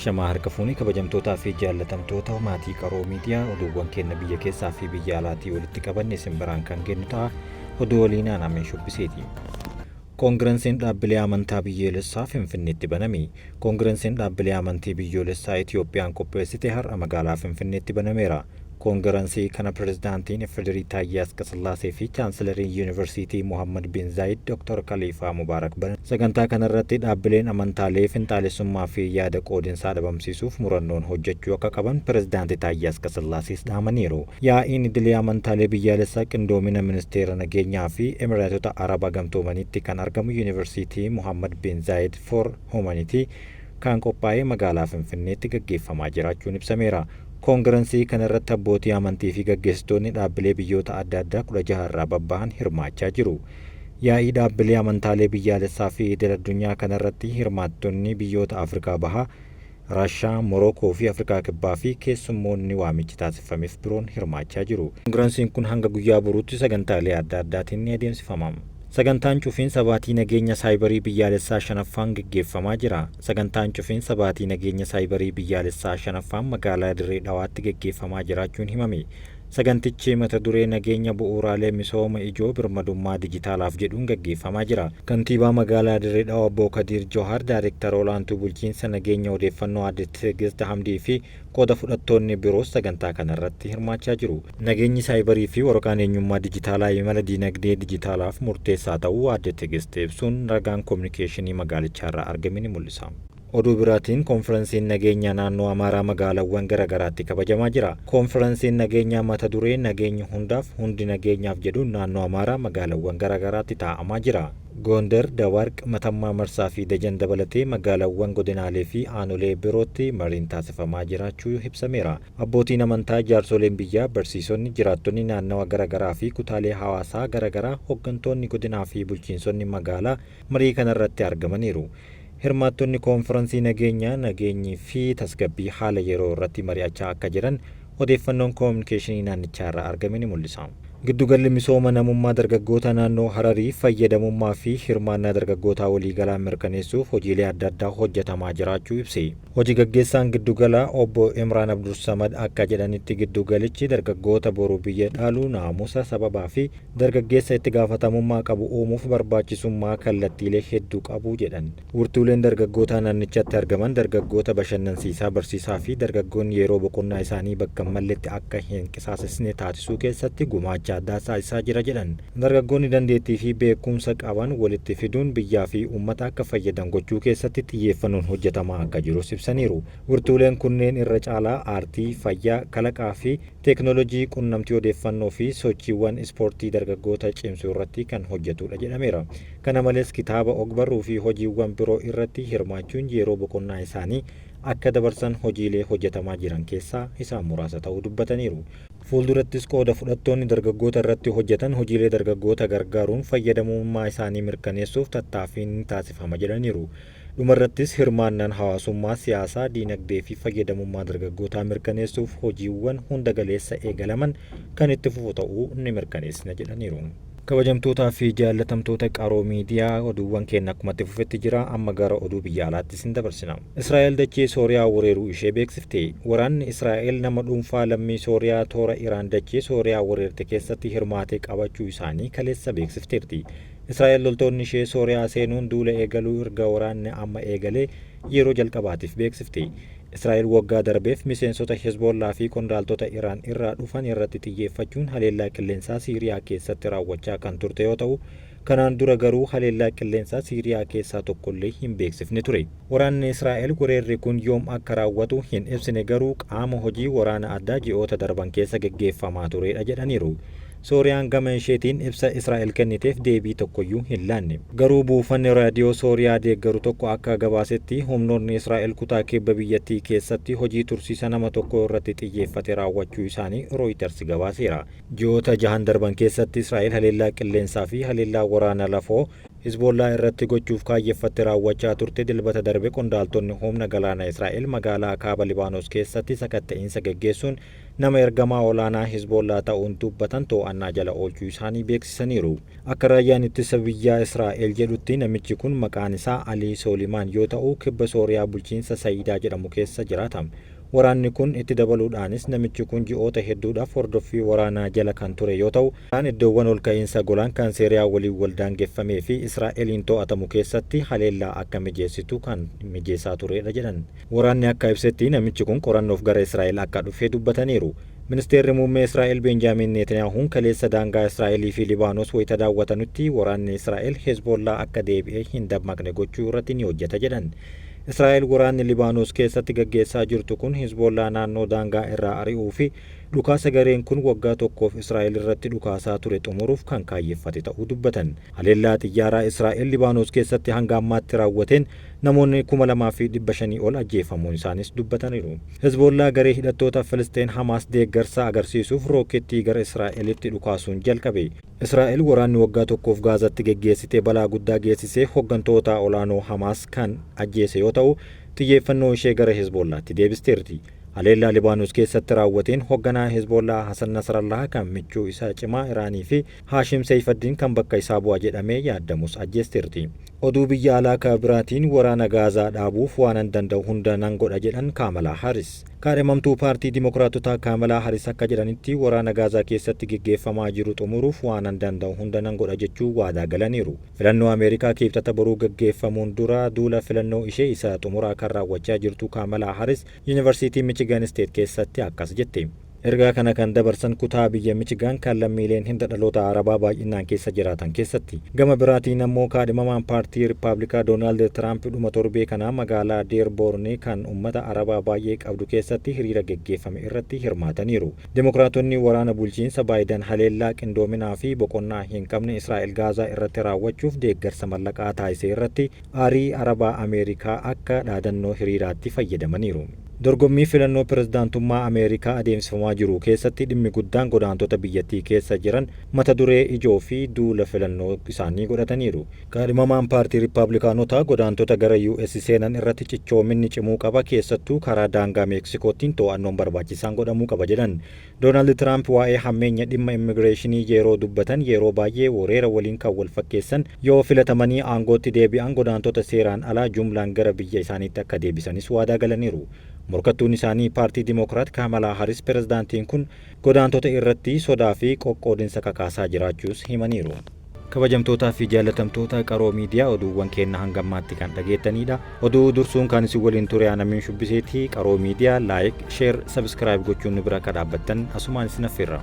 Ashamaa harka fuunii kabajamtootaa fi jaallatamtoota maatii Qaroo Miidiyaa, oduuwwan keenya biyya keessaa fi biyya alaatii walitti qabanne isin biraan kan geenyu ta'a. Oduu waliin aanamee shubbiseeti. Koongiransiin dhaabbilee amantaa biyyoolessaa Finfinneetti baname. Koongiransiin dhaabbilee amantii biyyoolessaa Itiyoophiyaan qopheessite har'a magaalaa Finfinneetti banameera. Koongiransii kana pirezidaantiin FDRI Taayyee Asqasillaasee fi Chaansilariin Yuunivarsiitii Muhammad Bin Zaayid Dr. Kaliifaa Mubaarak banan. Sagantaa kanarratti dhaabbileen amantaalee finxaalessummaa fi yaada qoodinsaa dhabamsiisuuf murannoon hojjechuu akka qaban pirezidaanti Taayyee Asqasillaasees dhaamaniiru. Yaa'iin idilee amantaalee biyyaalessaa qindoomina Ministeera Nageenyaa fi Emiraatota Araba Gamtoomaniitti kan argamu Yuunivarsiitii Muhammad Bin Zaayid for Humanity kan qophaa'ee magaalaa Finfinneetti gaggeeffamaa jiraachuun ibsameera. Koongiransii kanarratti abbootii amantii fi gaggeessitoonni dhaabbilee biyyoota adda addaa 16 irraa babbahan hirmaachaa jiru. Yaa'ii dhaabbilee amantaalee biyyaalessaa fi idil addunyaa kanarratti hirmaattonni biyyoota Afrikaa Bahaa, Raashaa, Morookoo fi Afrikaa Kibbaa fi keessummoonni waamichi taasifameef biroon hirmaachaa jiru. Koongiransiin kun hanga guyyaa boruutti sagantaalee adda addaatiin ni adeemsifama. Sagantaan cufiinsa baatii nageenya saayibarii biyyaalessaa 5ffaan gaggeeffamaa jira. Sagantaan cufiinsa baatii nageenya saayibarii biyyaalessaa 5ffaan magaalaa Dirree Dhawaatti gaggeeffamaa jiraachuun himame. Sagantichi mata duree nageenya bu'uuraalee misooma ijoo birmadummaa dijitaalaaf jedhuun gaggeeffamaa jira. Kantiibaa magaalaa Dirree Dhawaa Obbo Kadiir Johaar, Daayrektara Olaantuu Bulchiinsa Nageenya Odeeffannoo Aadde Tigist Hamdii fi qooda fudhattoonni biroos sagantaa kanarratti hirmaachaa jiru. Nageenyi saayibarii fi waraqaan eenyummaa dijitaalaa imala diinagdee dijitaalaaf murteessaa ta'uu Aadde Tigist ibsuun ragaan Kominikeeshinii magaalichaarraa argame ni mul'isa. Oduu biraatiin Koonfiransiin nageenyaa naannoo Amaaraa magaalawwan garagaraatti kabajamaa jira. Koonfiransiin nageenyaa mata duree Nageenyi hundaaf, hundi nageenyaaf jedhuun naannoo Amaaraa magaalawwan garagaraatti taa'amaa jira. Goondar, Dabaarq, Matammaa Marsaa fi Dajan dabalatee magaalawwan godinaalee fi aanolee birootti mariin taasifamaa jiraachuu ibsameera. Abbootiin amantaa, jaarsoleen biyyaa, barsiisonni, jiraattonni naannawa garagaraa fi kutaalee hawaasaa garagaraa, hoggantoonni godinaa fi bulchiinsonni magaalaa marii kanarratti argamaniiru. Hirmaattonni koonfiransii nageenyaa, nageenyi fi tasgabbii haala yeroo irratti mari'achaa akka jiran odeeffannoon Koominikeeshinii naannichaarraa argame ni mul'isa. Giddugalli misooma namummaa dargaggoota naannoo Hararii fayyadamummaa fi hirmaannaa dargaggootaa waliigalaa mirkaneessuuf hojiilee adda addaa hojjetamaa jiraachuu ibse. Hoji gaggeessaan giddugalaa obbo Imraan Abdulsamad akka jedhanitti giddugalichi dargaggoota boru biyya dhaalu naamusa, sababaa fi dargaggeessa itti gaafatamummaa qabu uumuuf barbaachisummaa kallattiilee hedduu qabu jedhan. Wirtuuleen dargaggootaa naannichatti argaman dargaggoota bashannansiisaa, barsiisaa fi dargaggoonni yeroo boqonnaa isaanii bakka hin malletti akka hin qisaasessine taasisuu keessatti gumaacha addaa taasisaa jira jedhan. Dargaggoonni dandeettii fi beekumsa qaban walitti fiduun biyyaa fi uummata akka fayyadan gochuu keessatti xiyyeeffannoon hojjetamaa akka jirus ibsaniiru. Wirtuuleen kunneen irra caalaa aartii, fayyaa, kalaqaa fi teeknoolojii qunnamtii odeeffannoo fi sochiiwwan ispoortii dargaggoota cimsuu irratti kan hojjetudha jedhameera. Kana malees kitaaba, ogbarruu fi hojiiwwan biroo irratti hirmaachuun yeroo boqonnaa isaanii akka dabarsan hojiilee hojjetamaa jiran keessaa isaan muraasa ta'uu dubbataniiru. Fuuldurattis qooda fudhattoonni dargaggoota irratti hojjetan hojiilee dargaggoota gargaaruun fayyadamummaa isaanii mirkaneessuuf tattaaffiin ni taasifama jedhaniiru. Dhumarrattis hirmaannaan hawaasummaa, siyaasaa, diinagdee fi fayyadamummaa dargaggootaa mirkaneessuuf hojiiwwan hunda galeessa eegalaman kan itti fufu ta'uu ni mirkaneessina jedhaniiru. Kabajamtootaa fi jaallatamtoota Qaroo Miidiyaa, oduuwwan keenya akkuma itti fufetti jira. Amma gara oduu biyya alaatti isin dabarsina. Israa'el dachee Sooriyaa wereeruu ishee beeksifte. Waraanni Israa'el nama dhuunfaa lammii Sooriyaa toora Iraan dachee Sooriyaa wereerte keessatti hirmaate qabachuu isaanii kaleessa beeksifteerti. Israa'el loltoonni ishee Sooriyaa seenuun duula eegaluu erga waraanni amma eegalee yeroo jalqabaatiif beeksifte. Israa'el waggaa darbeef miseensota Hezboollaa fi qondaaltota Iraan irraa dhufan irratti xiyyeeffachuun haleellaa qilleensaa Siiriyaa keessatti raawwachaa kan turte yoo ta'u, kanaan dura garuu haleellaa qilleensaa Siiriyaa keessaa tokkollee hin beeksifne ture. Waraanni Israa'el wereerri kun yoom akka raawwatu hin ibsine garuu qaama hojii waraana addaa ji'oota darban keessa geggeeffamaa tureedha jedhaniiru. Sooriyaan gama isheetiin ibsa Israa'el kenniteef deebii tokkoyyuu hin laanne. Garuu buufanni raadiyoo Sooriyaa deeggaru tokko akka gabaasetti, humnoonni Israa'el kutaa kibba biyyattii keessatti hojii tursiisa nama tokkoo irratti xiyyeeffate raawwachuu isaanii Rooyiters gabaaseera. Ji'oota jahan darban keessatti Israa'el haleellaa qilleensaa fi haleellaa waraana lafoo Hizboollaa irratti gochuuf kaayyeffatte raawwachaa turte. Dilbata darbe qondaaltonni humna galaana Israa'el magaalaa kaaba Libaanos keessatti sakatta'iinsa geggeessuun Nama ergamaa olaanaa Hizboollaa ta'uun dubbatan to'annaa jala oolchuu isaanii beeksisaniiru. Akka raayyaan ittisa biyyaa Israa'el jedhutti, namichi kun maqaan isaa Alii Soolimaan yoo ta'u, kibba Sooriyaa bulchiinsa Sayidaa jedhamu keessa jiraata. Waraanni kun itti dabaluudhaanis, namichi kun ji'oota hedduudhaaf hordoffii waraanaa jala kan ture yoo ta'u, iddoowwan ol ka'iinsa Golaan kan Seeriyaa waliin wal daangeffamee fi Israa'eliin to'atamu keessatti haleellaa akka mijeessitu kan mijeessaa turedha jedhan. Waraanni akka ibsetti, namichi kun qorannoof gara Israa'el akka dhufe dubbataniiru. Ministeerri muummee Israa'el Benjaamin Netaniyaahuun kaleessa daangaa Israa'elii fi Libaanos wayita daawwatanutti, waraanni Israa'el Hezbollaa akka deebi'ee hin dammaqne gochuu irratti ni hojjeta jedhan. Israa'el waraanni Libaanos keessatti gaggeessaa jirtu kun Hezbollaa naannoo daangaa irraa ari'uu fi dhukaasa gareen kun waggaa tokkoof Israa'el irratti dhukaasaa ture xumuruuf kan kaayyeffate ta'uu dubbatan. Haleellaa xiyyaaraa Israa'el Libaanos keessatti hanga ammaatti raawwateen namoonni 2500 ol ajjeefamuun isaanis dubbataniiru. Hezbollaa garee hidhattoota Filisteen Hamaas deeggarsa agarsiisuuf rookkettii gara Israa'elitti dhukaasuun jalqabe. Israa'el waraanni waggaa tokkoof Gaazatti geggeessitee balaa guddaa geessisee hooggantoota olaanoo Hamaas kan ajjeese yoo ta'u, xiyyeeffannoo ishee gara Hezbollaatti deebisteerti. Haleellaa Libaanos keessatti raawwateen hoogganaa Hezbollaa Hasan Nasrallah kan michuu isaa cimaa Iraanii fi Haashim Seeyfaddiin kan bakka isaa bu'a jedhamee yaadamus ajjeesteerti. Oduu biyya alaa ka biraatiin, waraana Gaazaa dhaabuuf waanan danda'u hunda nan godha jedhan Kaamalaa Haris. Kaadhimamtuu paartii Dimokiraatotaa Kaamalaa Haris akka jedhanitti, waraana Gaazaa keessatti geggeeffamaa jiru xumuruuf waanan danda'u hunda nan godha jechuu waadaa galaniiru. Filannoo Ameerikaa Kibxata boruu geggeeffamuun dura duula filannoo ishee isa xumuraa kan raawwachaa jirtu Kaamalaa Haris Yuunivarsiitii Michigan State keessatti akkas jette. Ergaa kana kan dabarsan kutaa biyya Michigan kan lammiileen hinda dhaloota Arabaa baay'inaan keessa jiraatan keessatti. Gama biraatiin ammoo, kaadhimamaan paartii Riippaabilikaa Doonaald Tiraamp dhuma torbee kanaa magaalaa Deerboorn kan ummata Arabaa baay'ee qabdu keessatti hiriira geggeeffame irratti hirmaataniiru. Dimokiraatonni waraana bulchiinsa Baayidan haleellaa qindoominaa fi boqonnaa hin qabne Israa'el Gaazaa irratti raawwachuuf deeggarsa mallaqaa taasise irratti aarii Arabaa Ameerikaa akka dhaadannoo hiriiraatti fayyadamaniiru. Dorgommii filannoo pirezidaantummaa Ameerikaa adeemsifamaa jiru keessatti dhimmi guddaan godaantota biyyattii keessa jiran mata duree ijoo fi duula filannoo isaanii godhataniiru. Kaadhimamaan paartii Riippaabilikaanotaa godaantota gara US seenan irratti cichoominni cimuu qaba, keessattuu karaa daangaa Meeksikootiin to'annoon barbaachisaan godhamuu qaba jedhan. Doonaald Tiraamp waa'ee hammeenya dhimma immigireeshinii yeroo dubbatan yeroo baay'ee weerara waliin kan wal fakkeessan yoo filatamanii aangootti deebi'an, godaantota seeraan alaa jumlaan gara biyya isaaniitti akka deebisanis waadaa galaniiru. Morkattuun isaanii paartii Dimokiraat Kaamalaa Haris pirezidaantiin kun godaantota irratti sodaa fi qoqqoodinsa kakaasaa jiraachuus himaniiru. Kabajamtootaa fi jaalatamtoota Qaroo Miidiyaa, oduuwwan keenya hanga ammaatti kan dhageettanidha. Oduu dursuun kan isin waliin ture Anamiin Shubbiseetii. Qaroo Miidiyaa like, share, subscribe gochuun nu bira akka dhaabbattan asumaan isin affeerra.